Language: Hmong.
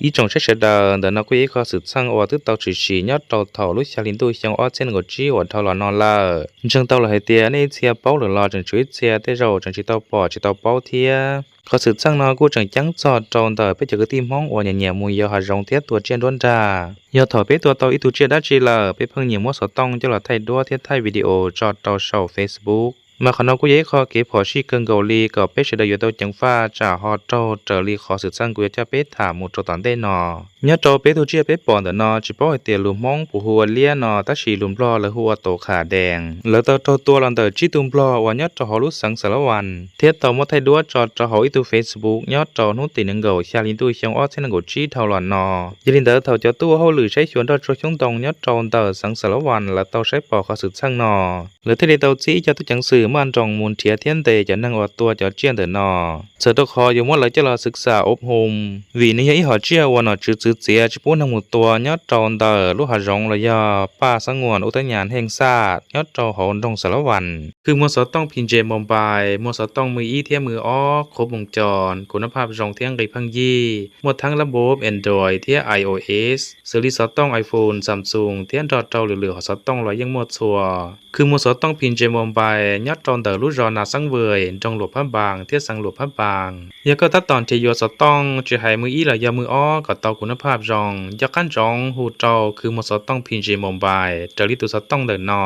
Ib tsoom saib sawv daws, ntawm no kuj yog ib qho xwm txheej uas twb tau tshwm sim nyob rau thaum lub xya hli ntuj xyoo ob txhiab nees nkaum tsib uas dhau los no lawm. Ntseeg tau lawm hais tias nej ib txhia paub lawm los tseem tshuav ib txhia tej zaum tseem tsis tau pom tsis tau paub thiab. Qhov xwm txheej no kuj tseem ceeb txog rau ntawm peb cov kwv tij Hmoob uas nyiam nyiam mus yos hav zoov thiab tua tsiaj nruab nrag. Yog thaum peb tua tau ib tug tsiaj dab tsi lawm, peb pheej nyiam muab xov tooj coj los thaij duab thiab thaij video tso rau saum Facebook. Mas qhov no kuj yog ib qho kev phom sij kawg nkaus li kom peb sawv daws yuav tau ceev faj tsam ho raug raws li qhov xwm txheej kuv yuav coj peb tham mus rau tom ntej no. Nyob rau peb tug tsiaj peb pom ntawm no tsis paub hais tias lus Hmoob puas hu ua liab no, tab sis lus Nplog lawv hu ua tau qham dees. Lawv tau raug tua los ntawm tsib tug Nplog uas nyob rau hauv lub xeev Xas Las Vas thiab tau muab thaij duab tso rau hauv ib tug Facebook nyob rau hnub tim nees nkaum xya hli ntuj xyoo ob txhiab nees nkaum tsib dhau los no. Yog li ntawd thaum cov tub ua hauj lwm saib xyuas nroj tsuag xyoob ntoo nyob rau ntawm xeev Xas Las Vas lawv tau saib pom qhov xwm txheej no, lawv thiaj li tau txib ib co tub ceev xwm maj nroos mus nrhiav thiab ntes cov neeg uas tua cov tsiaj ntawm no. Txawm rau qhov yuav muab lawv coj los xwm xam ob hum, vim nws yog ib hom tsiaj uas nom tswv txwv txiav tsis pub neeg mus tua nyob rau ntawm lub hav zoov los yog paj xab nguam ub tab nyas heej xaj nyob rau hauv nroog Xas Las Vas. Khw muag xov tooj P J Mobile, muag xov tooj mws ib thiab mws ob qhuv moos cos, kuv nab phaj zoo thiab nqi pheej yig, muaj theeb lab npob Android thiab I O S, xws li xov tooj iPhone, Samsung thiab nrog rau lwm lwm hom xov tooj los yeej muaj txhua. Khw muag xov tooj P J Mobile nyob rau ntawm lub zos Nas Xeeb Vwm, nroog Luam Phab Npas thiab xeev Luam Phab Npas. Yog koj tab tom nrhiav yuav xov tooj, tsis hais mws ib los yog mws ob kom tau kuv nab phaj zoo, nco qab ntsoov hu rau khw muag xov tooj P J Mobile raws li tus xov tooj ntawm no.